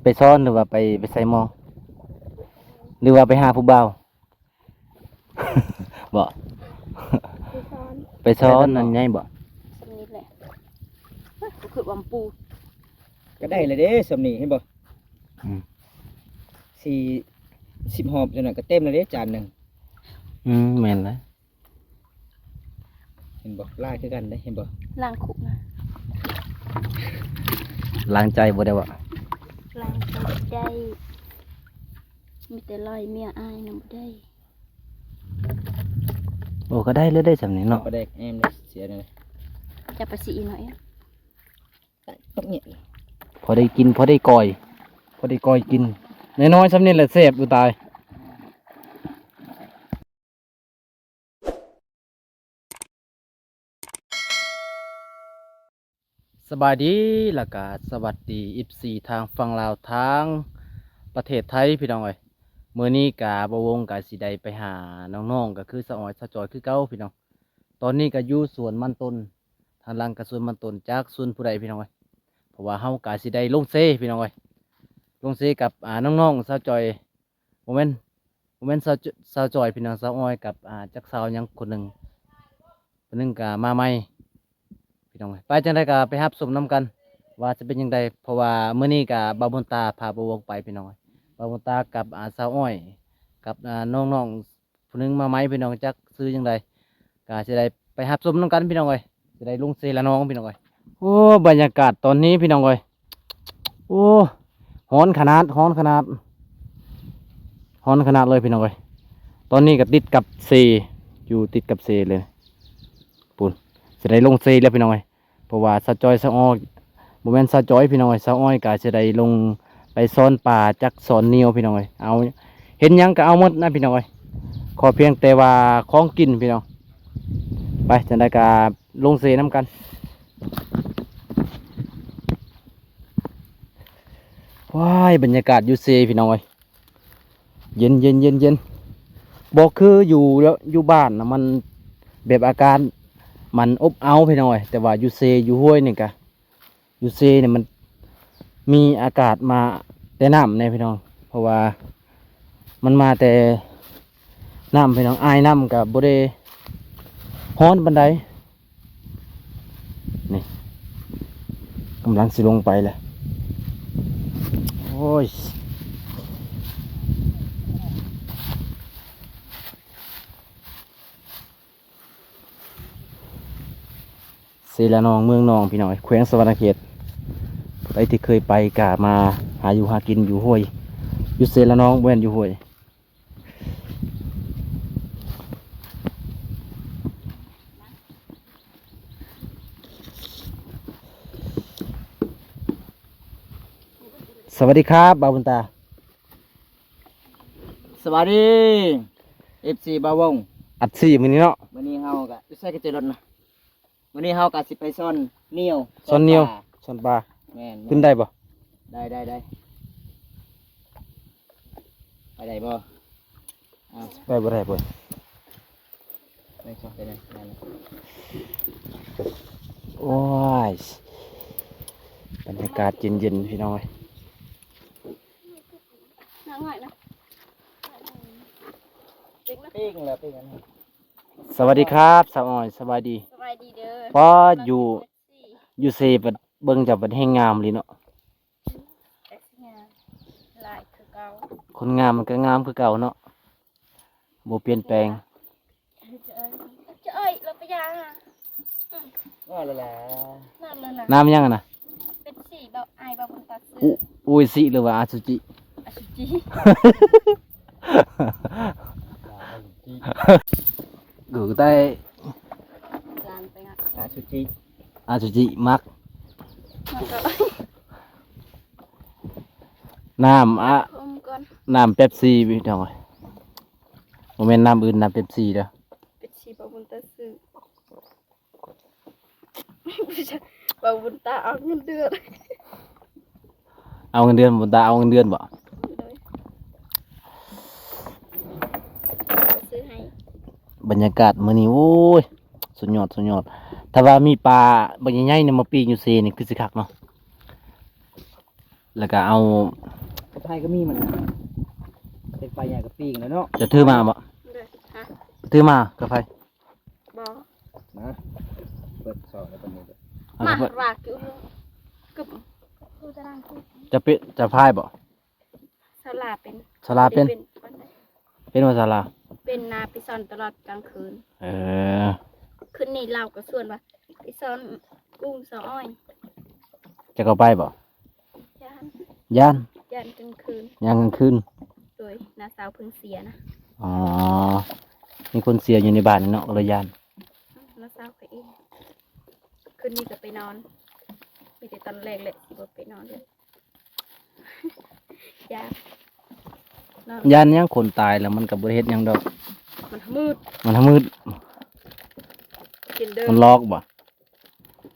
ໄປຊ້ອນ ຫຼືວ່າໄປ ໄປໃສ່ໝໍ້ ຫຼືວ່າໄປຫາຜູ້ບ່າວ ບໍ່? ໄປຊ້ອນ ໄປຊ້ອນນັ້ນໃຫຍ່ບໍ່? ສ່ຳນີ້ແຫຼະ ເອີ ກູຄິດວ່າມັນປູ ກໍໄດ້ແລ້ວເດ້ສ່ຳນີ້ ເຫັນບໍ່? ອືມ ສີ່ສິບຮອບຈັ່ງນັ້ນກໍເຕັມແລ້ວເດ້ຈານໜຶ່ງ. ອືມ ແມ່ນແຫຼະ. ເຫັນບໍ່? ຫຼາຍຄືກັນເດ້ ເຫັນບໍ່? ລ້າງຄຸກນະ ລ້າງໃຈບໍ່ໄດ້ບໍ່? ລ້າງໃຈໄດ້ ມີແຕ່ລອຍເມຍອາຍນຳບໍ່ໄດ້. ໂອ້ ກໍໄດ້ເລີຍເດ້ສ່ຳນີ້ເນາະ ປາແດກແອມເດ້ ເສຍເດ້ ຈັບປາສີອີກໜ້ອຍ ພໍໄດ້ກິນ ພໍໄດ້ກ່ອຍ ພໍໄດ້ກ່ອຍກິນ ນ້ອຍໆສ່ຳນີ້ແຫຼະແຊບ ອຸຍຕາຍ. ສະບາຍດີ ແລ້ວກະສະຫວັດດີ ເອັຟຊີ ທາງຝັ່ງລາວ ທາງປະເທດໄທ ພີ່ນ້ອງເອີຍ. ມື້ນີ້ກະບ່າວວົງກະຊິໄດ້ໄປຫານ້ອງໆ ກໍຄືສາວອ້ອຍ ສາວຈອຍຄືເກົ່າ ພີ່ນ້ອງ. ຕອນນີ້ກະຢູ່ສວນມັນຕົ້ນ ທາງຫຼັງກະສວນມັນຕົ້ນ ຈັກສວນຜູ້ໃດ ພີ່ນ້ອງເອີຍ. ເພາະວ່າເຮົາກະຊິໄດ້ລົງເຊ ພີ່ນ້ອງເອີຍ ລົງເຊກັບ ອ່າ ນ້ອງໆ ສາວຈອຍ ບໍ່ແມ່ນ ບໍ່ແມ່ນສາວ ສາວຈອຍ ພີ່ນ້ອງ ສາວອ້ອຍກັບ ອ່າ ຈັກສາວຫຍັງຄົນໜຶ່ງ ຄົນໜຶ່ງກະມາໃໝ່ ພີ່ນ້ອງເອີຍ. ໄປ ຈັ່ງໃດກະໄປຮັບຊົມນຳກັນວ່າຈະເປັນຈັ່ງໃດ ເພາະວ່າມື້ນີ້ກະບ່າວບຸນຕາພາບ່າວວົງໄປ ພີ່ນ້ອງເອີຍ. ບ່າວບຸນຕາກັບ ອ່າ ສາວອ້ອຍ ກັບ ອ່າ ນ້ອງໆ ຜູ້ໜຶ່ງມາໃໝ່ ພີ່ນ້ອງ ຈັກຊື່ຈັ່ງໃດ ກະຊິໄດ້ໄປຮັບຊົມນຳກັນ ພີ່ນ້ອງເອີຍ. ຊິໄດ້ລົງເຊລະນອງ ພີ່ນ້ອງເອີຍ. ໂອ້ ບັນຍາກາດຕອນນີ້ ພີ່ນ້ອງເອີຍ ໂອ້ ຮ້ອນຂະໜາດ ຮ້ອນຂະໜາດ ຮ້ອນຂະໜາດເລີຍ ພີ່ນ້ອງເອີຍ. ຕອນນີ້ກໍຕິດກັບເຊ ຢູ່ຕິດກັບເຊເລີຍ ພຸ້ນ ຊິໄດ້ລົງເຊແລ້ວ ພີ່ນ້ອງເອີຍ. ເພາະວ່າສາວຈອຍ ສາວອ້ອຍ ບໍ່ແມ່ນສາວຈອຍ ພີ່ນ້ອງເອີຍ ສາວອ້ອຍກໍຊິໄດ້ລົງໄປຊ້ອນປາຈັກຊ້ອນໜຽວ ພີ່ນ້ອງເອີຍ. ເອົາ ເຫັນຫຍັງກໍເອົາໝົດນະ ພີ່ນ້ອງເອີຍ ຂໍພຽງແຕ່ວ່າຂອງກິນ ພີ່ນ້ອງ. ໄປ ຈັ່ງໃດກໍລົງເຊນຳກັນ. ວ້າຍ ບັນຍາກາດຢູ່ເຊ ພີ່ນ້ອງເອີຍ ເຢັນໆໆໆ. ບໍ່ຄືຢູ່ ຢູ່ບ້ານນະ ມັນແບບອາກາດມັນອົບເອົາ ພີ່ນ້ອງເອີຍ. ແຕ່ວ່າຢູ່ເຊ ຢູ່ຫ້ວຍນີ້ກະ ຢູ່ເຊນີ້ມັນມີອາກາດມາແຕ່ນ້ຳແດ່ ພີ່ນ້ອງ ເພາະວ່າມັນມາແຕ່ນ້ຳ ພີ່ນ້ອງ. ອາຍນ້ຳກໍບໍ່ໄດ້ຮ້ອນປານໃດ. ນີ້ ກຳລັງຊິລົງໄປແຫຼະ ໂອ້ຍ. ເຊລະນອງ ເມືອງນອງ ພີ່ນ້ອງເອີຍ ແຂວງສະຫວັນນະເຂດ. ຜູ້ໃດທີ່ເຄີຍໄປກະມາຫາຢູ່ຫາກິນຢູ່ຫ້ວຍ ຢູ່ເຊລະນອງ ບໍ່ແມ່ນຢູ່ຫ້ວຍ. ສະຫວັດດີຄັບ ບ່າວບຸນຕາ. ສະຫວັດດີ ເອັຟຊີ ບ່າວວົງ ອັດຊີມື້ນີ້ເນາະ. ມື້ນີ້ເຮົາກະຢູ່ໃສກະເຈີລົດນະ. ມື້ນີ້ເຮົາກະຊິໄປຊ້ອນໜຽວ ຊ້ອນໜຽວ ຊ້ອນປາ ຊ້ອນປາ. ແມ່ນໆ ຂຶ້ນໄດ້ບໍ່? ໄດ້ໆໆ ໄປໄດ້ບໍ່? ອ່າ ໄປບໍ່ໄດ້ເວີ້ຍ. ໄປຊອກໄປໄດ້ ໄດ້ແລ້ວ. ໂອ້ຍ ບັນຍາກາດເຢັນໆ ພີ່ນ້ອງເອີຍ. ປີ້ງແລ້ວປີ້ງອັນນີ້. ສະຫວັດດີຄັບ ສາວອ້ອຍ ສະບາຍດີ. ສະບາຍດີເດີ. ປ້າ ຢູ່ ຢູ່ເຊ ບັດເບິ່ງເຈົ້າບັດແຮ່ງງາມອີ່ຫຼີເນາະ. ຫຼາຍຄືເກົ່າ ຄົນງາມມັນກໍງາມຄືເກົ່າເນາະ ບໍ່ປ່ຽນແປງ. ເຈົ້າເອີຍ ເຈົ້າເອີຍ ເຮົາໄປຢາ ວ່າແລ້ວແຫຼະ ນ້ຳແລ້ວນະ ນ້ຳຫຍັງຫັ້ນນະ? ເປັບຊີ ເບົາ ອ້າຍເບົາບຸນຕາຊື້. ອຸ ອຸອີຊິ ຫຼືວ່າອາຊູຈິ? ອາຊູຈິ. ເກີດໃຕ້ ອາຊູຈິ ອາຊູຈິມັກ ມັກກໍ ນ້ຳ ອະ ຄົມກ່ອນ ນ້ຳເປັບຊີ ພີ່ນ້ອງເອີຍ. ບໍ່ແມ່ນນ້ຳອື່ນ ນ້ຳເປັບຊີເດີ. ເປັບຊີ ເບົາບຸນຕາຊື້. ເບົາບຸນຕາເອົາເງິນເດືອນ ເອົາເງິນເດືອນ ບຸນຕາເອົາເງິນເດືອນບໍ່? ໂດຍ ຊື້ໃຫ້. ບັນຍາກາດມື້ນີ້ ໂອ້ຍ ສຸດຍອດ ສຸດຍອດ. ຖ້າວ່າມີປາບັກໃຫຍ່ໆນີ້ມາປີ້ງຢູ່ເຊນີ້ຄືຊິຄັກເນາະ. ແລ້ວກໍເອົາ ກະໄພກໍມີມັນນະ ເປັນປາໃຫຍ່ກະປີ້ງແລ້ວເນາະ. ຈະຖືມາບໍ່? ໂດຍ ຮະ? ຖືມາກະໄພ? ບໍ່. ມາ ເປີດຊອກໃຫ້ເພິ່ນເບິ່ງ. ມາ ວ່າຄື ຄື ຈະເປັນ ຈະພາຍບໍ່? ສາວລາເປັນ ສາວລາເປັນ ເປັນປານໃດ? ເປັນວ່າສາວລາ ເປັນນາໄປສອນຕະຫຼອດກາງຄືນ. ເອີ ຄືນນີ້ລາວກໍຊວນວ່າໄປສອນກຸ້ງສາວອ້ອຍ. ຈະເຂົ້າໄປບໍ່? ຢ້ານ ຢ້ານ ຢ້ານກາງຄືນ ຢ້ານກາງຄືນ. ໂດຍ ນ້າສາວເພິ່ງເສຍນະ. ອໍ ມີຄົນເສຍຢູ່ໃນບ້ານນີ້ເນາະ ກໍເລີຍຢ້ານ. ອືມ ນ້າສາວຂ້ອຍເອງ. ຄືນນີ້ກໍໄປນອນ ມີແຕ່ຕອນແລງແຫຼະ ຊິບໍ່ໄປນອນເລີຍ. ຢ້ານ ຢ້ານຫຍັງ? ຄົນຕາຍແລ້ວມັນກໍບໍ່ໄດ້ເຮັດຫຍັງດອກ ມັນມືດ ມັນມືດ. ກິນເດີ ມັນຫຼອກບໍ່?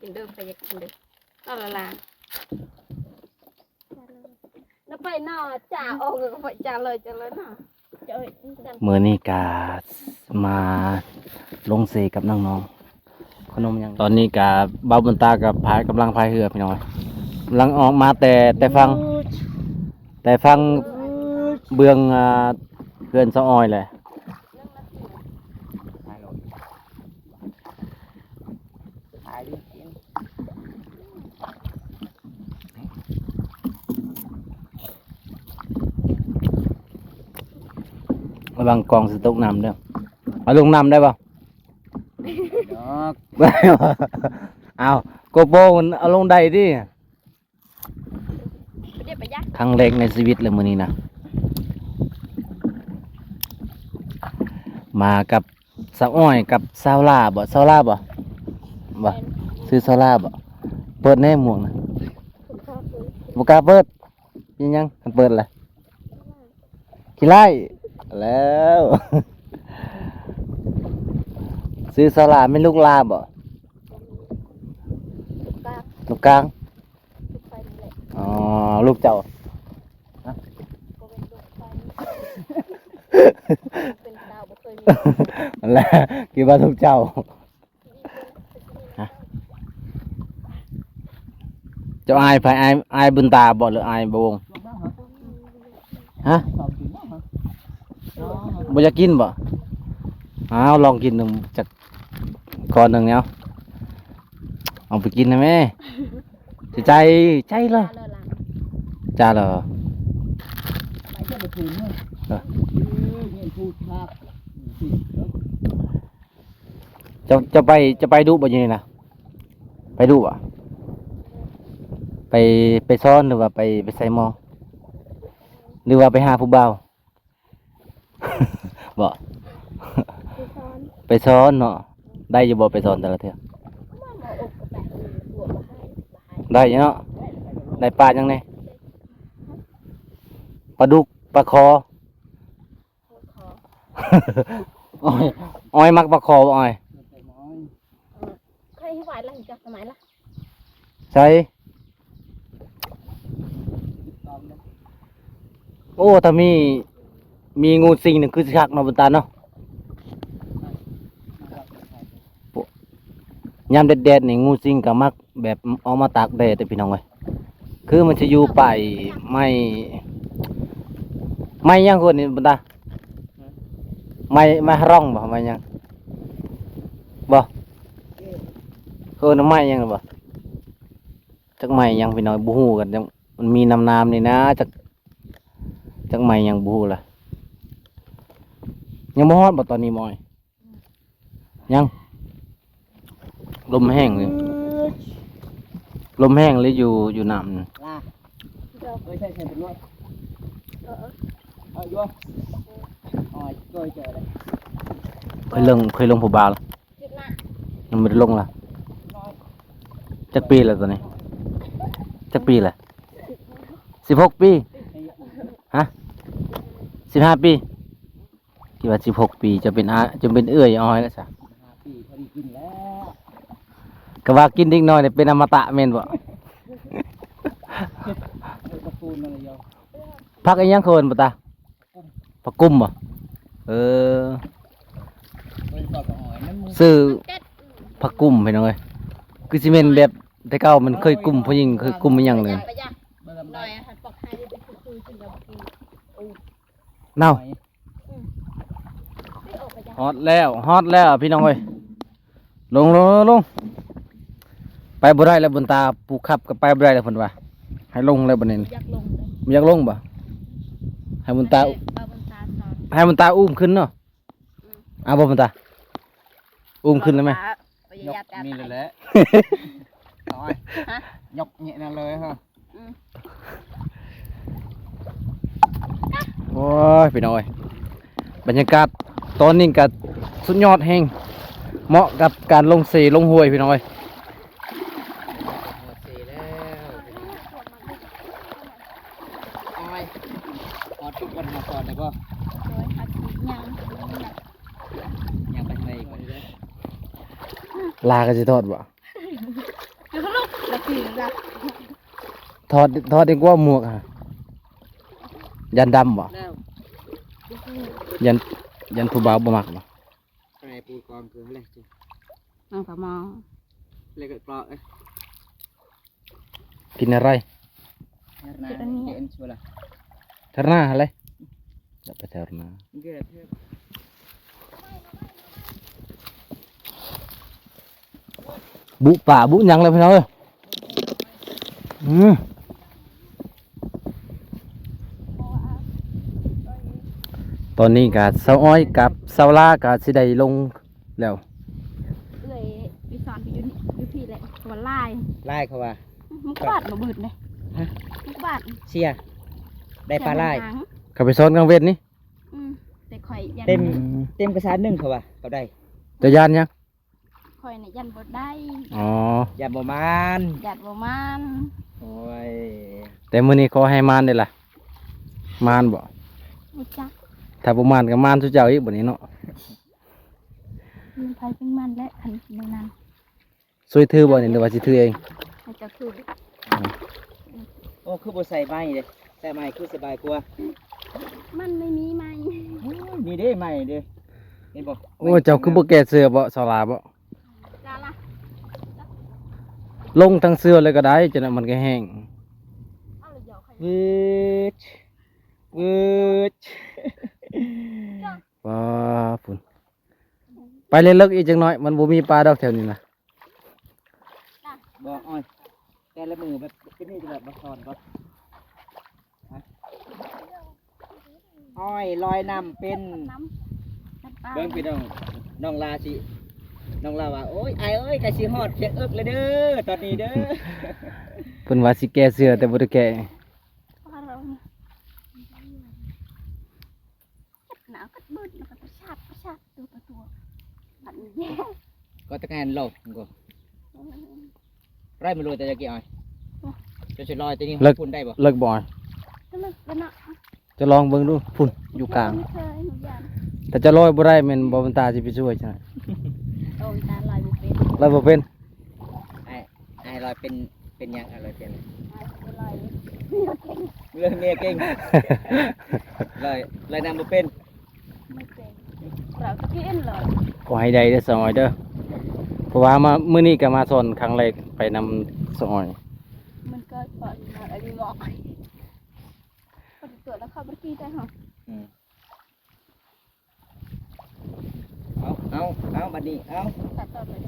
ກິນເດີ ໃຜຢາກກິນເດີ ເອົາລະລານ. ແລ້ວໄປໜ້າ ຈ້າອອກກໍໄປ ຈ້າເລີຍ ຈ້າເລີຍນະ. ມື້ນີ້ກະມາລົງເຊກັບນ້ອງໆ ຂະໜົມຫຍັງ. ຕອນນີ້ກະບ່າວບຸນຕາກະພາຍ ກຳລັງພາຍເຮືອພີ່ນ້ອງ ກຳລັງອອກມາແຕ່ ແຕ່ຝັ່ງ ແຕ່ຝັ່ງເບື້ອງ ອ່າ ເຮືອນສາວອ້ອຍແຫຼະ. ລະວັງກ້ອງຊິຕົກນ້ຳເດີ ເອົາລົງນ້ຳໄດ້ບໍ່? ດອກ ເອົາ ໂກໂປມັນເອົາລົງໄດ້ຕິ. ຄັ້ງແລກໃນຊີວິດເລີຍມື້ນີ້ນະ ມາກັບ ສາວອ້ອຍກັບສາວລາບໍ? ສາວລາບໍ? ບໍ່ ຊື່ສາວລາບໍ? ເປີດແດ່ໝວກນະ. ບໍ່ກ້າເປີດ. ເປັນຫຍັງ? ຄັນເປີດລະ ຂີ້ຮ້າຍແລ້ວ. ຊື່ສາວລາແມ່ນລູກລາບໍ? ລູກກາງ. ລູກກາງ. ລູກຂ້ອຍນີ້ແຫຼະ. ອໍ ລູກເຈົ້າ. ຮະ? ບໍ່ແມ່ນລູກຂ້ອຍ. ເປັນສາວບໍ່ເຄີຍມີ. ນັ້ນແຫຼະ ຄິດວ່າລູກເຈົ້າ. ຮະ? ເຈົ້າອາຍໃຜ? ອາຍ ອາຍບຸນຕາບໍ ຫຼືອາຍບ່າວວົງ? ຮະ? ບໍ່ຢາກກິນບໍ? ອ້າວ ລອງກິນເບິ່ງຈັກ ກ້ອນໜຶ່ງແນວ ເອົາໄປກິນນະແມ່. ໃຈ ໃຈເລີຍ ຈ້າເລີ. ເຈົ້າ ເຈົ້າໄປ ເຈົ້າໄປດຸບໍ່ຢູ່ນີ້ນະ? ໄປດຸບໍ່? ໄປ ໄປສອນ ຫຼືວ່າໄປ ໄປໃສ່ໝໍ ຫຼືວ່າໄປຫາຜູ້ບ່າວ? ບໍ່ ໄປສອນ ໄປສອນເນາະ. ໄດ້ຢູ່ບໍ່ ໄປສອນແຕ່ລະເທື່ອ? ໄດ້ຢູ່ເນາະ. ໄດ້ປາຫຍັງແດ່? ປາດຸກ ປາຄໍ. ອອຍ ອອຍມັກປາຄໍບໍ່ ອອຍ? ເອີ ໃສ່ ໂອ້ ຖ້າມີ ມີງູຊິງນີ້ຄືຊິຄັກເນາະ ບຸນຕາເນາະ. ໂອ້ ຍາມແດດໆນີ້ງູຊິງກໍມັກແບບອອກມາຕາກແດດເດ້ພີ່ນ້ອງເອີຍ. ຄືມັນຊິຢູ່ປາຍໄມ້ ໄມ້ຫຍັງຄົນນີ້ ບຸນຕາ? ໄມ້ ໄມ້ຮະຣອງບໍ? ໄມ້ຫຍັງ? ບໍ່ ເອີ້ນໄມ້ຫຍັງບໍ? ຈັກໄມ້ຫຍັງພີ່ນ້ອງ ບໍ່ຮູ້ກັນ. ມັນມີນ້ຳໆນີ້ນະ ຈັກ ຈັກໄມ້ຫຍັງບໍ່ຮູ້ລະ. ຍັງບໍ່ຮອດບໍຕອນນີ້ ມອຍ? ຍັງ. ລົມແຮງເລີຍ ລົມແຮງເລີຍຢູ່ ຢູ່ນ້ຳ. ລາ ເອີ ໃສ່ ໃສ່ເປັນໜ່ວຍ ເອີ ເອີ ເອົາຢູ່ ເອົາ ຈ່ອຍເຈີເລີຍ. ເຄີຍລົງ ເຄີຍລົງພູບາລະ? ຍັງບໍ່ໄດ້ລົງລະ. ຈັກປີລະຕອນນີ້? ຈັກປີລະ? ສິບຫົກປີ. ຮະ? ສິບຫ້າປີ. ຄິດວ່າສິບຫົກປີ ຈະເປັນອາ ຈະເປັນເອື້ອຍອ້ອຍແລ້ວຊະ. ກະວ່າກິນເດັກນ້ອຍເປັນອະມະຕະແມ່ນບໍ່? ຜັກອີ່ຫຍັງເຂົາເອີ້ນບໍ່ຕາ? ຜັກກຸ້ມບໍ່? ເອີ ຊື່ຜັກກຸ້ມພີ່ນ້ອງເອີຍ. ຄືຊິແມ່ນແບບແຕ່ເກົ່າມັນເຄີຍກຸ້ມຜູ້ຍິງ ເຄີຍກຸ້ມອີ່ຫຍັງເລີຍ. ນ້ອຍຫັ້ນ ປອກໄຮໄດ້ໄປຄືໆ ກິນແລ້ວບໍ່ກິນ. ໂອ້ ເນົ່າ. ອືມ ໄປອອກໄປຈ້ະ. ຮອດແລ້ວ ຮອດແລ້ວພີ່ນ້ອງເອີຍ. ລົງ ລົງ ລົງ ລົງ. ໄປບໍ່ໄດ້ແລ້ວ ບຸນຕາ ຜູ້ຂັບກໍໄປບໍ່ໄດ້ແລ້ວເພິ່ນວ່າ. ໃຫ້ລົງແລ້ວບັດນີ້. ຢາກລົງເດ້. ບໍ່ຢາກລົງບໍ່? ໃຫ້ບຸນຕາ ໃຫ້ບຸນຕາສອນ ໃຫ້ບຸນຕາອຸ້ມຂຶ້ນເນາະ. ອືມ ເອົາບໍ່ບຸນຕາ? ອຸ້ມຂຶ້ນໄດ້ໄໝ? ຍົກນີ້ເລີຍແຫຼະ. ນ້ອຍ ຮະ? ຍົກນີ້ນັ້ນເລີຍຮະ. ອືມ ໂອ້ຍ ພີ່ນ້ອງເອີຍ ບັນຍາກາດຕອນນີ້ກໍສຸດຍອດແຮງ ເໝາະກັບການລົງເຊລົງຫ້ວຍ ພີ່ນ້ອງເອີຍ. ຮອດເຊແລ້ວ ອ້ອຍ ຮອດທຸກວັນຫາສອນໄດ້ບໍ່? ໂດຍ ຫາຊິຍ່າງ ຍ່າງໄປທາງໃດກ່ອນເດີ. ລາກໍຊິທອດບໍ່? ແລ້ວກໍລຸກ ແລ້ວຄືລະ ທອດ ທອດດີກວ່າໝວກຫະ. ຢ້ານດຳບໍ່? ແລ້ວ ຢ້ານ ຢ້ານຜູ້ບ່າວບໍ່ມັກບໍ່? ໄປປູກອງຄືແຫຼະ ມັນກໍມອງ ແລ້ວກໍເກາະ ກິນອະໄລ? ແຖວໜ້າ ກິນອັນນີ້ ແຖວໜ້າຫັ້ນແຫຼະ ແລ້ວໄປແຖວໜ້າ. ບຸປາບຸຫຍັງແລ້ວພີ່ນ້ອງເອີຍ. ອືມ ຕອນນີ້ກະສາວອ້ອຍກັບສາວລາກະຊິໄດ້ລົງແລ້ວ. ເອື້ອຍໄປສອນຢູ່ ຢູ່ພີ້ແຫຼະ ເຂົາວ່າຫຼາຍ ຫຼາຍເຂົາວ່າ. ມັນກວາດມາບືດເດ້. ຮະ? ມັນກວາດ ເຊຍ ໄດ້ປາຫຼາຍ. ເຂົາໄປສອນກາງເວັນນີ້. ອືມ ແຕ່ຂ້ອຍຢ້ານ ເຕັມ ອືມ ເຕັມກະສາໜຶ່ງເຂົາວ່າ ເຂົາໄດ້. ເຈົ້າຢ້ານຫຍັງ? ຂ້ອຍນະຢ້ານບໍ່ໄດ້. ອໍ ຢ້ານບໍ່ໝານ ຢ້ານບໍ່ໝານ. ໂອ້ຍ ແຕ່ມື້ນີ້ຂໍໃຫ້ໝານເດ້ລະ. ໝານບໍ່? ບໍ່ຈັກ ຖ້າບໍ່ໝານກໍໝານສູ່ເຈົ້າອີກບັດນີ້ເນາະ. ມັນໃຜເປັນມັນແຫຼະ ຄັນແນວນັ້ນ. ຊ່ວຍຖືບໍ່ນີ້ ຫຼືວ່າຊິຖືເອງ? ໃຫ້ເຈົ້າຖື. ໂອ້ ຄືບໍ່ໃສ່ໄມ້ເດ້ ໃສ່ໄມ້ຄືສະບາຍກວ່າ. ມັນໄມ່ມີໄມ້. ໂອ້ຍ ນີ້ເດ້ໄມ້ເດ້ ເຫັນບໍ່? ໂອ້ຍ ເຈົ້າຄືບໍ່ແກ້ເສື້ອບໍ່ ສາວລາບໍ່? ລາລະ ລົງທັງເສື້ອເລີຍກໍໄດ້ ຈັ່ງນັ້ນມັນກໍແຫ້ງ. ວືດ ວືດ ວ້າ ພຸ້ນ ໄປເລິກໆອີກຈັກໜ້ອຍ ມັນບໍ່ມີປາດອກແຖວນີ້ນະ. ບໍ່ ອ້ອຍ ແຕ່ລະມື້ແບບ ເປັນນີ້ແບບ ມາສອນກ່ອນ. ອ້ອຍລອຍນ້ຳເປັນ. ເບິ່ງພີ່ນ້ອງ ນ້ອງລາຊິ ນ້ອງລາວ່າ ໂອ້ຍ ອ້າຍເອີຍ ໃກ້ຊິຮອດຄຽງເອິກແລ້ວເດີ ຕອນນີ້ເດີ. ເພິ່ນວ່າຊິແກ້ເສື້ອ ແຕ່ບໍ່ໄດ້ແກ້. ກັດໜາວກັດບຶດ ແລ້ວກໍປະຊາດປະຊາດ ຕົວປະຕົວ ບັດນີ້ແຍ່ ກໍຕະແກນໂລກກໍ ອືມ ໄດ້ມາໂລຍແຕ່ຕະກີ້ອ້ອຍ ໂອ້ ຈະຊິລອຍແຕ່ນີ້ ເລິກ ພຸ້ນໄດ້ບໍ່? ເລິກບໍ່ອ້ອຍ? ກໍເລິກແລ້ວເນາະ ຈະລອງເບິ່ງດູ ພຸ້ນຢູ່ກາງ ບໍ່ເຄີຍ ຢ້ານ ຖ້າຈະລອຍບໍ່ໄດ້ແມ່ນບໍ່ ບຸນຕາຊິໄປຊ່ວຍຊະ. ໂອ້ ບຸນຕາລອຍບໍ່ເປັນ ລອຍບໍ່ເປັນ. ອ້າຍ ອ້າຍລອຍເປັນ ເປັນຫຍັງ? ອ້າຍລອຍເປັນ ອ້າຍລອຍ ເມຍເກັ່ງ ເມຍເກັ່ງ ລອຍ ລອຍນ້ຳບໍ່ເປັນ ບໍ່ເກັ່ງ ລອຍກໍກິນລອຍ. ຂໍໃຫ້ໄດ້ເດີສາວອ້ອຍເດີ ເພາະວ່າມາ ມື້ນີ້ກໍມາສອນຄັ້ງແລກໄປນຳສາວອ້ອຍ. ມັນກໍສອນມາອັນນີ້ເນາະ ປະຕູຕົວະແລ້ວເຂົ້າບໍ່ໄດ້ກິນໄດ້ເຮົາ ອືມ. ເອົາ ເອົາ ເອົາ ບັດນີ້ ເອົາ ຕັດຕອດເລີຍ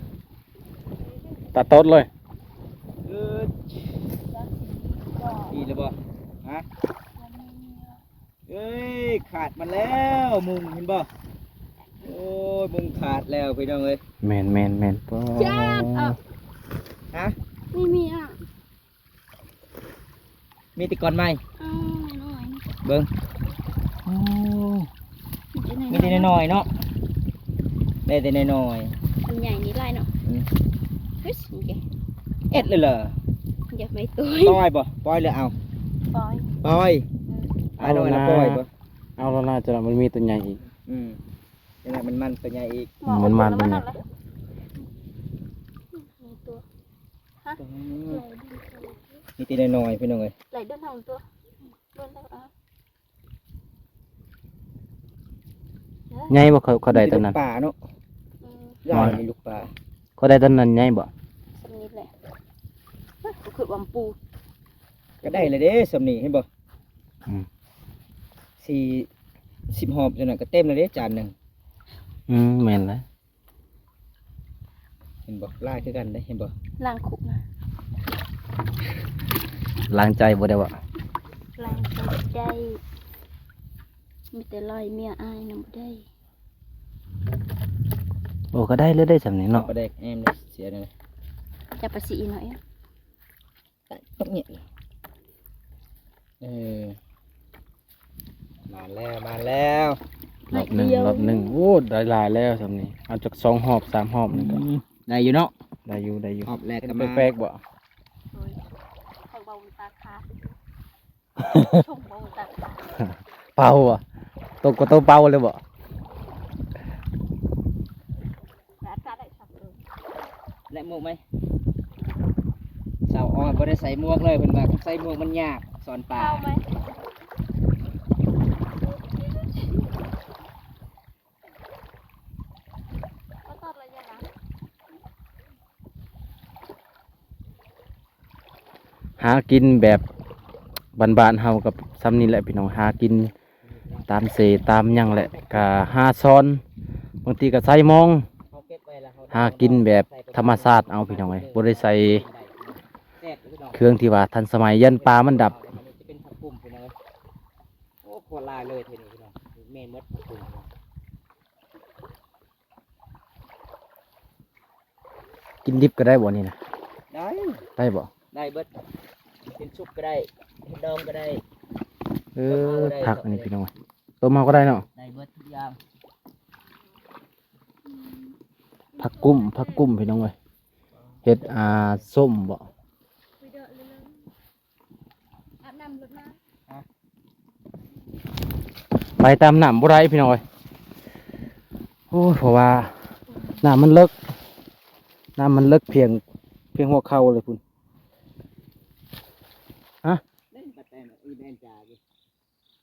ຕັດຕອດເລີຍ. ເອີ ດີແລ້ວບໍ່? ຮະ? ເອີຍ ຂາດມັນແລ້ວ ມຸງ ເຫັນບໍ່? ໂອ້ຍ ມຸງຂາດແລ້ວພີ່ນ້ອງເອີຍ. ແມ່ນໆໆ ປ້າ ຮະ? ມີ ມີອະ ມີແຕ່ກ່ອນໃໝ່ ເອົານ້ອຍໆ ເບິ່ງ ໂອ້ ມີແຕ່ນ້ອຍໆ ມີແຕ່ນ້ອຍໆເນາະ ໄດ້ແຕ່ນ້ອຍໆ ອັນໃຫຍ່ນີ້ຫຼາຍເນາະ ອືມ ເຮັດເລີຍເລີ ຢາກໄມ້ຕົວ ປ່ອຍບໍ່ ປ່ອຍເລີຍ ເອົາ ປ່ອຍ ປ່ອຍ ອືມ ເອົາແລ້ວນະ ປ່ອຍບໍ່ ເອົາແລ້ວນະ ຈັ່ງນັ້ນມັນມີຕົວໃຫຍ່ອີກ ອືມ ຈັ່ງນັ້ນມັນ ມັນຕົວໃຫຍ່ອີກ ມັນ ມັນຕົວໃຫຍ່ ມີຕົວ ຮະ ມີແຕ່ນ້ອຍໆ ພີ່ນ້ອງເອີຍ ໄຫຼເດີນທາງຕົວ ເບິ່ງແລ້ວ ໃຫຍ່ບໍ່? ເຂົາ ເຂົາໄດ້ຕອນນັ້ນ ມີແຕ່ລູກປາເນາະ ອືມ ຫຼາຍ ມີລູກປາ ເຂົາໄດ້ຕອນນັ້ນໃຫຍ່ບໍ່? ສ່ຳນີ້ແຫຼະ ເຮີ້ຍ ຄືວ່າປູ ກໍໄດ້ແລ້ວເດ້ ສ່ຳນີ້ເຫັນບໍ່? ອືມ ສີ່ສິບຮອບຈັ່ງນັ້ນກໍເຕັມແລ້ວເດ້ຈານໜຶ່ງ. ອືມ ແມ່ນແຫຼະ. ເຫັນບໍ່? ຫຼາຍຄືກັນເດ້ ເຫັນບໍ່? ລ້າງຄຸກນະ ລ້າງໃຈບໍ່ໄດ້ບໍ່? ລ້າງໃຈໄດ້ ມີແຕ່ລອຍເມຍອ້າຍນຳບໍ່ໄດ້. ໂອ້ ກໍໄດ້ແລ້ວເດ້ສ່ຳນີ້ເນາະ. ປາແດກແອມເດ້ ເສຍແນວໃດ? ຈັບປາສີອີກໜ້ອຍ. ຕາຍ ຕົກເຫຍ ເອີ ມາແລ້ວ ມາແລ້ວ ຮອບໜຶ່ງ ຮອບໜຶ່ງ. ໂອ້ ໄດ້ຫຼາຍແລ້ວສ່ຳນີ້ ເອົາຈັກສອງຮອບສາມຮອບນີ້ກໍ ອືມ ໄດ້ຢູ່ເນາະ. ໄດ້ຢູ່ ໄດ້ຢູ່. ຮອບແລກກໍມາ ເຫັນແປກໆບໍ່? ໂອ້ຍ ເຂົາເວົ້າຕາຂາດ ຊົມເວົ້າຕາຂາດ ເປົ່າບໍ່? ຕົກກໍໂຕເປົ່າເລີຍບໍ່? ແລະໝວກໄໝ? ສາວອອນບໍ່ໄດ້ໃສ່ໝວກເລີຍ ເພິ່ນວ່າຄັນໃສ່ໝວກມັນຍາກສອນປາ. ຫາກິນແບບບ້ານໆເຮົາກໍສ່ຳນີ້ແຫຼະພີ່ນ້ອງ ຫາກິນຕາມເສຕາມຫຍັງແຫຼະ ກະຫາຊ້ອນ ບາງທີກໍໃສ່ມອງ ຫາກິນແບບທຳມະຊາດເອົາພີ່ນ້ອງເອີຍ ບໍ່ໄດ້ໃສ່ເຄື່ອງທີ່ວ່າທັນສະໄໝ ຢ້ານປາມັນດັບ. ໂອ້ ໂຄດຫຼາຍເລີຍເທື່ອນີ້ພີ່ນ້ອງ ແມ່ນໝົດ ກິນດິບກໍໄດ້ບໍ່ນີ້ນະ? ໄດ້ ໄດ້ບໍ່? ໄດ້ເບິດ ເຮັດຊຸບກໍໄດ້ ເຮັດດອງກໍໄດ້. ເອີ ຜັກອັນນີ້ພີ່ນ້ອງ ຕົ້ມເອົາກໍໄດ້ເນາະ ໄດ້ເບິດທຸກຢ່າງ. ຜັກກຸ້ມ ຜັກກຸ້ມພີ່ນ້ອງເອີຍ ເຮັດ ອ່າ ສົ້ມບໍ່? ອາບນ້ຳລົດນ້ຳ ໄປຕາມນ້ຳບໍ່ໄດ້ພີ່ນ້ອງເອີຍ ໂອ້ຍ ເພາະວ່ານ້ຳມັນເລິກ ນ້ຳມັນເລິກພຽງ ພຽງຫົວເຂົ່າເລີຍພຸ້ນ. ຮະ?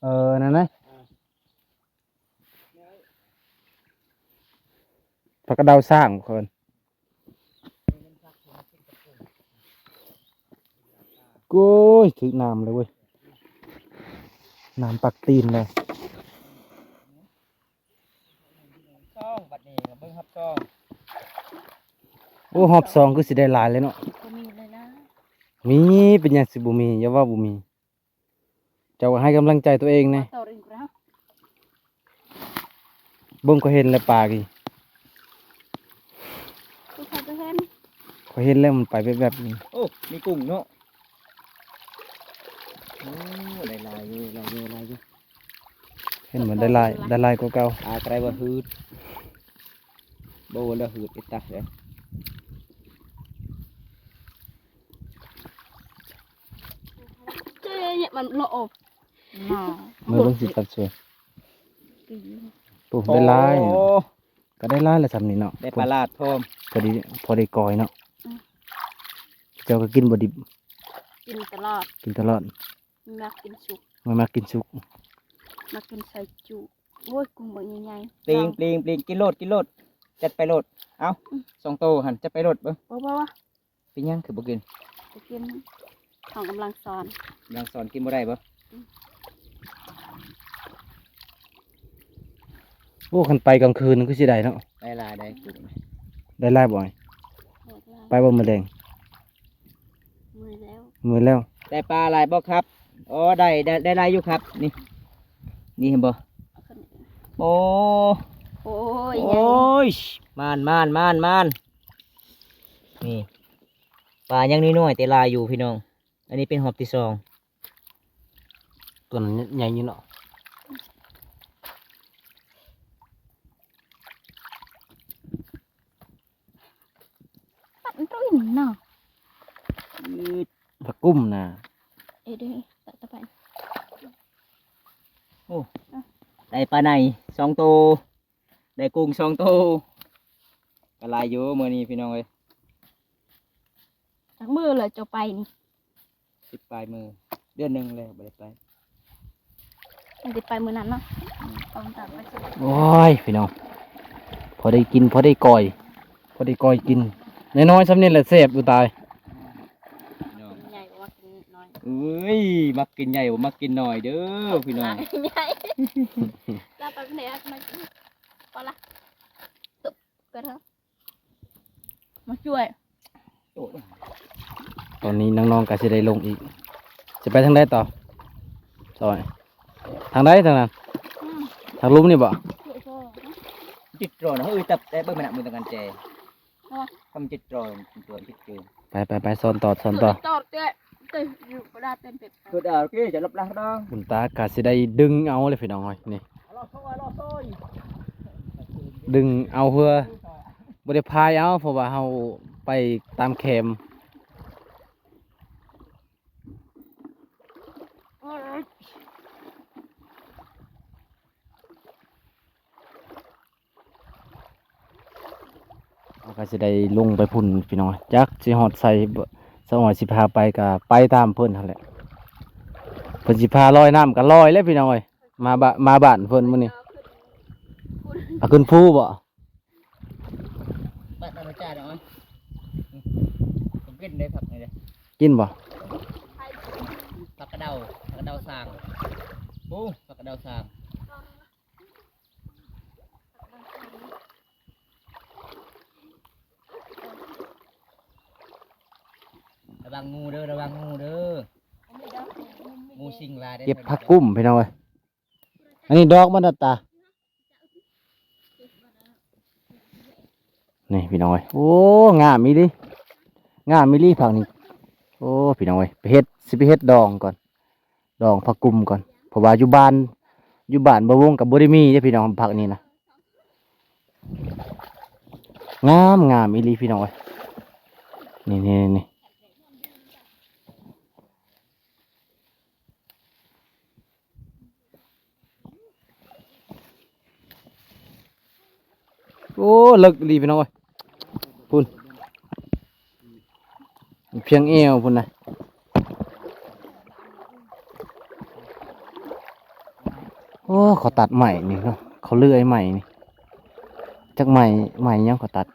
ເອີ ນັ້ນນະ ຜັກກະເດົາຊ້າງເພິ່ນ. ໂອ້ຍ ຖືກນ້ຳເລີຍເວີຍ ນ້ຳປັກຕີນເລີຍ. ສອງ ບັດນີ້ເບິ່ງຮອບສອງ ໂອ້ ຮອບສອງຄືຊິໄດ້ຫຼາຍເລີຍເນາະ. ບໍ່ມີເລີຍນະ. ມີ ເປັນຫຍັງຊິບໍ່ມີ? ຢ່າເວົ້າບໍ່ມີ. ເຈົ້າໃຫ້ກຳລັງໃຈຕົວເອງແດ່. ເບິ່ງ ຂ້ອຍເຫັນແລ້ວປາກີ້ ຂ້ອຍເຫັນ ຂ້ອຍເຫັນແລ້ວມັນໄປແວບໆນີ້. ໂອ້ ມີກຸ້ງເນາະ. ໂອ້ ໄດ້ຫຼາຍຢູ່ ຫຼາຍຢູ່ ຫຼາຍຢູ່. ເຫັນບໍ່ ໄດ້ຫຼາຍ ໄດ້ຫຼາຍກວ່າເກົ່າ. ປາກໍໄດ້ບໍ່ ຫືດ ບໍ່ວ່າລະຫືດ ເປັນຕາເດ້. ເຈົ້າ ເຍາະ ມັນເລາະອອກມາ ເບິ່ງ ເບິ່ງຊິຕັດຊ່ວຍ. ໂອ້ ໄດ້ຫຼາຍ ໂອ້ ກໍໄດ້ຫຼາຍລະສ່ຳນີ້ເນາະ. ໄດ້ປາຫຼາດພ້ອມ ພໍດີ ພໍໄດ້ກ້ອຍເນາະ. ອືມ ເຈົ້າກໍກິນບໍ່ດິບ? ກິນຕະຫຼອດ ກິນຕະຫຼອດ. ມັນມັກກິນສຸກ ມັນມັກກິນສຸກ ມັກກິນໄຊຈຸ. ໂອ້ຍ ກຸ້ງບັກໃຫຍ່ໆ. ປລິງ ປລິງ ປລິງ ກິນໂລດ ກິນໂລດ ຈັດໄປໂລດ. ເອົ້າ ອືມ ສອງໂຕຫັ້ນ ຈັດໄປໂລດເບິ່ງ. ບໍ່ ບໍ່ ບໍ່. ເປັນຫຍັງຄືບໍ່ກິນ? ບໍ່ກິນ ເຮົາກຳລັງສອນ ກຳລັງສອນ ກິນບໍ່ໄດ້ບໍ່? ອືມ ໂອ້ ຄັນໄປກາງຄືນຄືຊິໄດ້ເນາະ. ໄດ້ຫຼາຍ ໄດ້ກຸ້ງ ໄດ້ຫຼາຍບໍ່? ໄດ້ຫຼາຍ ໄປບໍ່ມື້ແລງ? ເມື່ອຍແລ້ວ ເມື່ອຍແລ້ວ. ໄດ້ປາຫຼາຍບໍ່ຄັບ? ອໍ ໄດ້ ໄດ້ ໄດ້ຫຼາຍຢູ່ຄັບ. ນີ້ ນີ້ເຫັນບໍ່? ໂອ້ ໂອ້ຍ ໂອ້ຍ ມານ ມານ ມານ ມານ. ນີ້ ປາຍັງນ້ອຍໆ ແຕ່ຫຼາຍຢູ່ພີ່ນ້ອງ. ອັນນີ້ເປັນຮອບທີສອງ. ຕົວນັ້ນໃຫຍ່ຢູ່ເນາະ. ປັດມັນຕົວນີ້ເນາະ. ອືດ ຜັກກຸ້ມນະ. ເອີ ເດີ ຕະ ຕະໄປ. ໂອ້ ໄດ້ປາໄນສອງໂຕ ໄດ້ກຸ້ງສອງໂຕ ກໍຫຼາຍຢູ່ມື້ນີ້ພີ່ນ້ອງເອີຍ. ຈັກມື້ແລ້ວເຈົ້າໄປນີ້? ສິບປາຍມື້ ເດືອນໜຶ່ງແລ້ວບໍ່ໄດ້ໄປ. ຍັງຊິໄປມື້ນັ້ນເນາະ. ອືມ ຕ້ອງຕາມໄປ. ໂອ້ຍ ພີ່ນ້ອງ ພໍໄດ້ກິນ ພໍໄດ້ກ້ອຍ ພໍໄດ້ກ້ອຍກິນ. ນ້ອຍໆ ສ່ຳນີ້ແຫຼະແຊບຢູ່ຕາຍ. ໃຫຍ່ບໍ່ວ່າກິນນ້ອຍ. ເອີຍ ກິນໃຫຍ່ບໍ່ມັກກິນນ້ອຍເດີພີ່ນ້ອງ. ໃຫຍ່ ລາວໄປແຜນກມາກິນ ພໍລະ ໄປເຖາະ ມາຊ່ວຍ. ຕອນນີ້ນ້ອງໆກໍຊິໄດ້ລົງອີກ. ຊິໄປທາງໃດຕໍ່? ຊອຍ ທາງໃດທາງນັ້ນ? ອືມ ທາງລຸ່ມນີ້ບໍ່? ຕິດລໍນະ ເຮີ້ຍ ຈັບແຕ່ເບິ່ງມັນນະ ມືຕະກັນແຈ ຄຳຕິດລໍນ ຕົວຕິດຢູ່. ໄປໆໆ ສອນຕໍ່ ສອນຕໍ່. ບຸນຕາກໍຊິໄດ້ດຶງເອົາເລີຍພີ່ນ້ອງເອີຍ ນີ້ ດຶງເອົາເຮືອ ບໍ່ໄດ້ພາຍເອົາ ເພາະວ່າເຮົາໄປຕາມແຄມ. ເຮົາກໍຊິໄດ້ລົງໄປພຸ້ນພີ່ນ້ອງ ຈັກຊິຮອດໃສ. ສາວອ້ອຍຊິພາໄປກໍໄປຕາມເພິ່ນຫັ້ນແຫຼະ ເພິ່ນຊິພາລອຍນ້ຳກໍລອຍແຫຼະພີ່ນ້ອງເອີຍ. ມາບ້ານ ມາບ້ານເພິ່ນມື້ນີ້ ເອົາຂຶ້ນພູບໍ່? ບັດອາຈານເນາະ ກິນໄດ້ຜັກນີ້ເດ້ ກິນບໍ່? ຜັກກະເດົາ ຜັກກະເດົາສ້າງ ໂອ້ ຜັກກະເດົາສ້າງ. ລະວັງງູເດີ ລະວັງງູເດີ ງູສິງຫຼາຍເດ້. ເກັບຜັກກຸ້ມພີ່ນ້ອງເອີຍ. ອັນນີ້ດອກມັນນະຕາ ນີ້ພີ່ນ້ອງເອີຍ. ໂອ້ ງາມອີ່ຫຼີ ງາມອີ່ຫຼີຜັກນີ້. ໂອ້ ພີ່ນ້ອງເອີຍ ໄປເຮັດ ຊິໄປເຮັດດອງກ່ອນ ດອງຜັກກຸ້ມກ່ອນ ເພາະວ່າຢູ່ບ້ານ ຢູ່ບ້ານບໍ່ວົງກໍບໍ່ໄດ້ມີເດ້ພີ່ນ້ອງ ຜັກນີ້ນະ. ງາມ ງາມອີ່ຫຼີພີ່ນ້ອງເອີຍ. ນີ້ໆໆ ໂອ້ ເລິກອີ່ຫຼີພີ່ນ້ອງເອີຍ ພຸ້ນ ພຽງແອວພຸ້ນນະ. ໂອ້ ເຂົາຕັດໄມ້ນີ້ເນາະ ເຂົາເລື່ອຍໄມ້ນີ້ ຈັກໄມ້ ໄມ້ຫຍັງເຂົາຕັດ.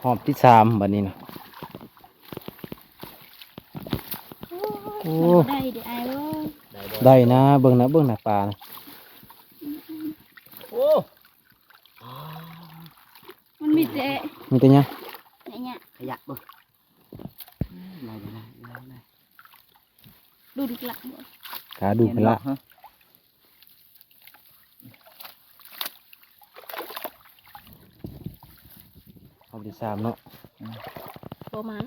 ຮອບທີສາມບັດນີ້ນະ. ໂອ້ ໄດ້ເດ້ອ້າຍເອີຍ ໄດ້ນະ ເບິ່ງນະ ເບິ່ງນະປານະ. ໂອ້ ມັນມີແຕ່ ມີແຕ່ຫຍັງ ຂະຫຍະ ຂະຫຍະເບິ່ງ. ໄດ້ ໄດ້ ໄດ້ ໄດ້ ດຸນກະລະ ກະດຸນກະລະ. ຮອບທີສາມເນາະ. ອືມ ບໍ່ມາ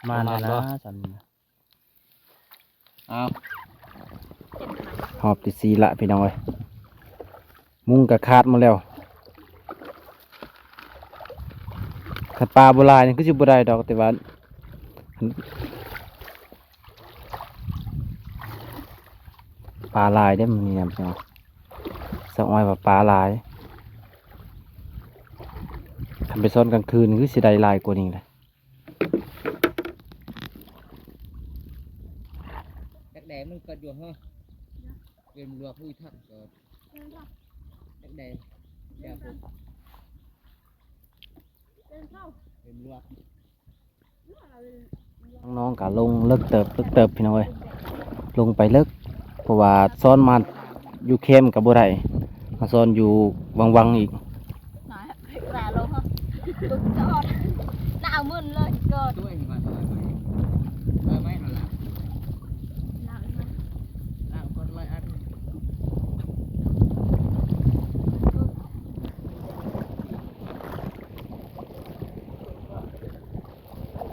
ມາແລ້ວນະ ມານບໍ່? ຊັ້ນ ອ້າວ ຮອບທີສີ່ລະພີ່ນ້ອງເອີຍ ມຸງກໍຂາດໝົດແລ້ວ. ຄັນປາບໍ່ຫຼາຍນີ້ຄືຊິບໍ່ໄດ້ດອກ ແຕ່ວ່າ ປາຫຼາຍເດ້ມື້ນີ້ນະພີ່ນ້ອງ ສາວອ້ອຍວ່າປາຫຼາຍ. ຄັນໄປຊ້ອນກາງຄືນຄືຊິໄດ້ຫຼາຍກວ່ານີ້ແຫຼະ. ແດກແດງມັນກໍຢູ່ເຮີ ເປັນລວກຜູ້ທັກກໍ ແດກແດງ ແດກ ເປັນລວກ ນ້ອງໆກໍລົງເລິກເຕີບ ເລິກເຕີບພີ່ນ້ອງເອີຍ ລົງໄປເລິກ ເພາະວ່າຊ້ອນມາຢູ່ແຄມກໍບໍ່ໄດ້ ມາຊ້ອນຢູ່ວັງໆອີກ. ໜາວມຶນເລີຍກໍ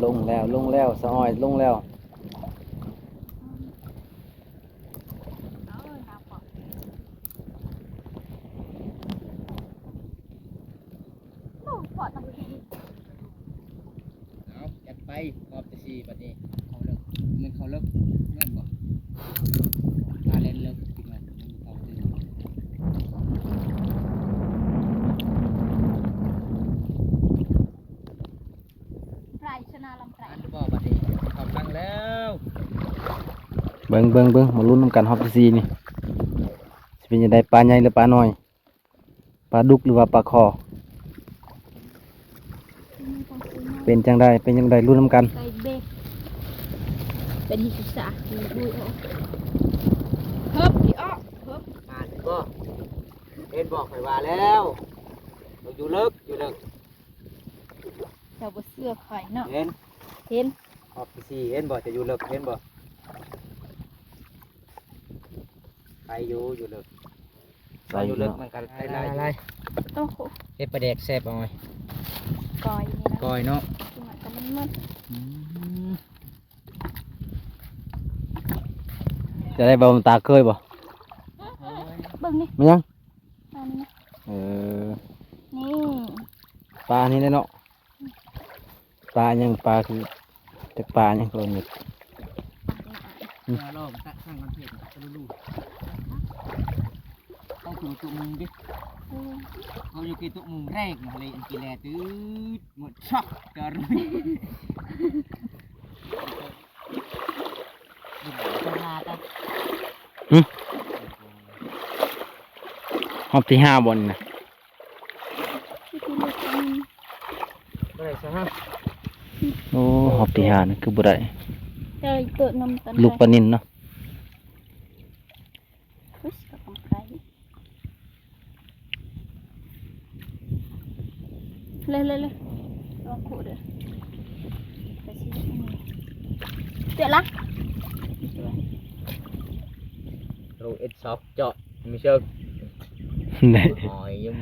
ລົງແລ້ວ ລົງແລ້ວ ສາວອ້ອຍລົງແລ້ວ. ເອົາ ຈັດໄປ ຮອບທີສີ່ບັດນີ້ ເຂົ້າເລິກ ແມ່ນເຂົ້າເລິກ ແມ່ນບໍ່? ພາເລ່ນເລິກ ພີ່ນ້ອງ ເຂົ້າຕື່ນ ໄປຊະນະລຳໄປ ອັນບໍ່ບັດນີ້ ເຂົ້າຝັ່ງແລ້ວ. ເບິ່ງ ເບິ່ງ ເບິ່ງ ມາລຸ້ນນຳກັນຮອບທີສີ່ນີ້. ເປັນຈັ່ງໃດ ປາໃຫຍ່ຫຼືປານ້ອຍ? ປາດຸກຫຼືວ່າປາຄໍ? ເປັນຈັ່ງໃດ ເປັນຈັ່ງໃດ ລຸ້ນນຳກັນ. ໃສ່ເບັດ ເປັນທີ່ສຶກສາ ເຮີບ ເຮີບ ເຮີບ ມາບໍ່? ເຫັນບໍ່ ຂ້ອຍວ່າແລ້ວ ຢູ່ເລິກ ຢູ່ເລິກ. ເຈົ້າບໍ່ເຊື່ອຂ້ອຍເນາະ. ເຫັນ ເຫັນ ຮອບທີສີ່ ເຫັນບໍ່ ຈະຢູ່ເລິກ ເຫັນບໍ່? ໄປຢູ່ ຢູ່ເລິກ ໄປຢູ່ເລິກ ມັນກໍໄດ້ຫຼາຍຢູ່. ໂອ້ໂຫ ເຮັດປາແດກແຊບເອົາ ກ້ອຍນີ້ນະ ກ້ອຍເນາະ ກິນມັນກໍມັນໝົດ. ອືມ ຈະໄດ້ບໍ່ ຕາເຄີຍບໍ່? ເບິ່ງນີ້ ແມ່ນຫຍັງ? ອັນນີ້ນະ ເອີ ນີ້ ປານີ້ແຫຼະເນາະ. ປາຫຍັງ ປາຄື ຈັກປາຫຍັງ ໂຕນີ້. ອືມ ເຮົາລອງຕະ ສ້າງຄອນເທັນຕະລຸລູ ເອົາຕົວ ຕົວມຸງດິ. ເອີ ເຮົາຢູ່ກີ້ຕົວມຸງແຮກມາເລີຍ ອັນກີ້ແລຕື້ດໝົດຊັອກກະລຸຍ. ຫຶ ຮອບທີຫ້າບໍ່ນີ້ນະ? ບໍ່ໄດ້ຊະຮະ. ໂອ້ ຮອບທີຫ້ານີ້ຄືບໍ່ໄດ້ ແຕ່ເຕີບນຳກັນ ລູກປານິນເນາະ. ອຸ້ຍ ກໍຂອງໃຜ ເລີຍໆໆ ລອງຄຸເດີ ໄປຊິ ເຈາະລະ ໂຣເອັດຊອກ ເຈາະ ມີເຊີກ ໄດ້ ຫອຍຍັງ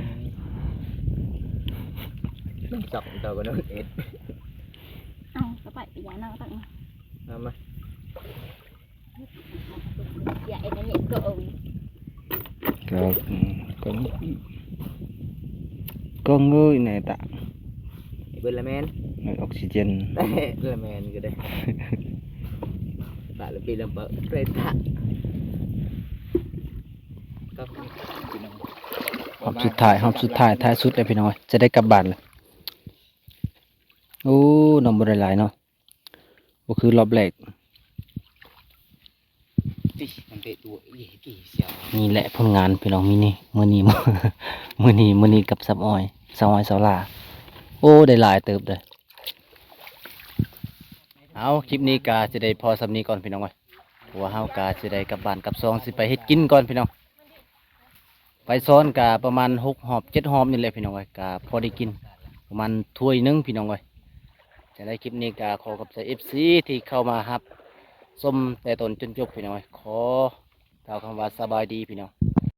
ຊອກເຈົ້າກໍໂດນເອັດ. ເອົາ ກໍໄປ ໄປຢານາງຕັກມາ ເອົາມາ ຢາໄອ້ນັ້ນນີ້ກໍເອົາ ກໍ ອືມ ກໍ ກໍເງີຍແນ່ຕະ ເບິດລະແມ່ນ ເອີ ອອກຊີເຈນ ລະແມ່ນກໍໄດ້ ຕະລະປີລຳເປີເປຕະ. ຮອບສຸດທ້າຍ ຮອບສຸດທ້າຍ ທ້າຍສຸດແລ້ວພີ່ນ້ອງເອີຍ ຈະໄດ້ກັບບ້ານແລ້ວ. ໂອ້ ນ້ອງບໍ່ໄດ້ຫຼາຍເນາະ ບໍ່ຄືຮອບແລກ. ຕິ ມັນເຕະຕົວອີ່ ອີ່ສຽວ ນີ້ແຫຼະຜົນງານພີ່ນ້ອງ ມື້ນີ້ ມື້ນີ້ ມື້ນີ້ ມື້ນີ້ກັບສາວອ້ອຍ ສາວອ້ອຍ ສາວຫຼ້າ. ໂອ້ ໄດ້ຫຼາຍເຕີບເດີ. ເອົາ ຄລິບນີ້ກະຊິໄດ້ພໍສ່ຳນີ້ກ່ອນພີ່ນ້ອງເອີຍ ເພາະວ່າເຮົາກະຊິໄດ້ກັບບ້ານກັບຊ່ອງ ຊິໄປເຮັດກິນກ່ອນພີ່ນ້ອງ. ໄປຊ້ອນກະປະມານຫົກຮອບເຈັດຮອບນີ້ແຫຼະພີ່ນ້ອງເອີຍ ກະພໍໄດ້ກິນປະມານຖ້ວຍໜຶ່ງພີ່ນ້ອງເອີຍ. ຈັ່ງໃດຄລິບນີ້ກະຂໍຂອບໃຈເອັຟຊີທີ່ເຂົ້າມາຮັບຊົມແຕ່ຕົ້ນຈົນຈົບພີ່ນ້ອງເອີຍ. ຂໍກ່າວຄຳວ່າສະບາຍດີພີ່ນ້ອງ.